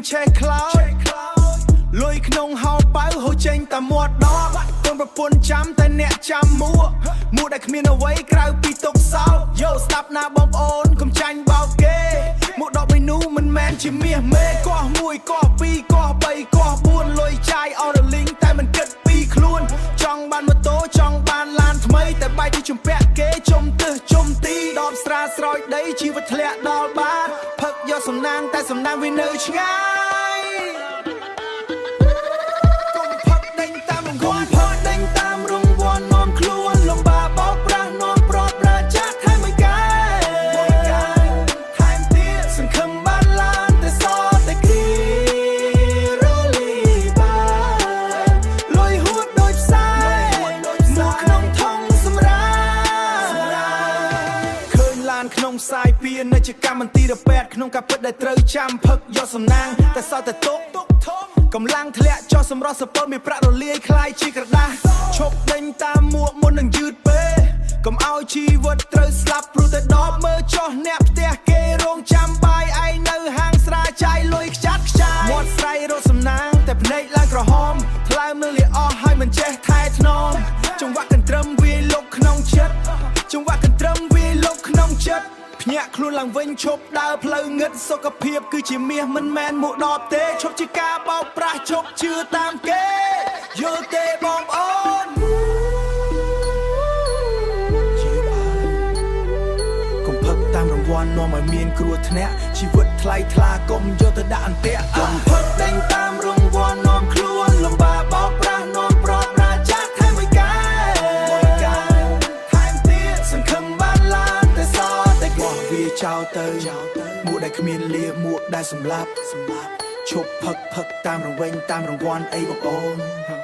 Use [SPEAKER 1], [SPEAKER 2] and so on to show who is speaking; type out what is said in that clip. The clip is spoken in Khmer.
[SPEAKER 1] ឆេះខ្លោចលុយក្នុងហោប៉ៅហូរចេញតាមមាត់ដកកូនប្រពន្ធចាំតែអ្នកចាំមួកមួកដែលគ្មានអ្វីក្រៅពីទុកសោកយោស្ដាប់ណាបងប្អូនកុំចាញ់បោកគេមួកដកមួយនោះមិនមែនជាមាសមេកោះមួយកោះពីរកោះបីកោះបួនលុយចាយអស់រលីងតែមិនគិតពីខ្លួនចង់បានម៉ូតូចង់បានឡានថ្មីតែបែរជាជំពាក់គេជុំទិសជុំទីដបស្រាស្រោចដីជីវិតធ្លាក់ដល់បាតផឹកយកសំណាងតែសំណាងវានៅឆ្ងាយកុំផឹកដេញតាមរង្វាន់កុំផឹកដេញតាមរង្វាន់នាំខ្លួនលំបាកបោកប្រាស់នាំប្រត់ប្រាចាស់ថែមមួយកែថែមទៀតសង្ឃឹមបានឡានតែសតែគ្រារលីបាលុយហួតដូចផ្សាយមួកក្នុងថងសម្រាឃើញឡានក្នុងផ្សាយពៀននៅជាកម្មមន្ទីរពេទ្យក្នុងការពិតដែលត្រូវចាំផឹកយកសំណាងតែសោះតែទុកកម្លាំងធ្លាក់ចុះសម្រស់សពមានប្រាក់រលាយคล้ายជាក្រដាសឈប់ដេញតាមមួកមុននឹងយឺតពេកកុំឲ្យជីវិតត្រូវស្លាប់ព្រោះតែដបមើលចោះអ្នកផ្ទះគេរងចាំបាយឯងនៅហាងស្រាចាយលុយខ្ចាត់ខ្ចាយមាត់ស្រ័យរកសំណាងតែភ្នែកឡើងក្រហមថ្លើមនៅលាអស់ហើយមិនចេះថែថ្នមចង្វាក់កន្ត្រឹមវាយលុកក្នុងចិត្តចង្វាក់កន្ត្រឹមវាយលុកក្នុងចិត្តភ្ញាក់ខ្លួនឡើងវិញឈប់ដើរផ្លូវងឹតសុខភាពគឺជាមាសមិនមែនមួកដបទេឈប់ជាការបោកប្រាស់ឈប់ជឿតាមគេយល់ទេបងប្អូន ជីវិតអើយកុំផឹកតាមរង្វាន់នាំឲ្យមានគ្រោះថ្នាក់ជីវិតថ្លៃថ្លាកុំយកទៅដាក់អន្ទាក់កុំផឹកដេញតាមរង្វាន់នាំខ្លួនលំបាកបោកប្រាស់នាំប្រត់ប្រាចាស់ថែមមួយកែថែមទៀតសង្ឃឹមបានឡានតែសតែបោះវាចោលទៅមួកដែលគ្មានលាមួកដែលសម្លាប់សម្លាប់ឈប់ផឹកផឹកតាមរង្វេងតាមរង្វាន់អីបងប្អូន។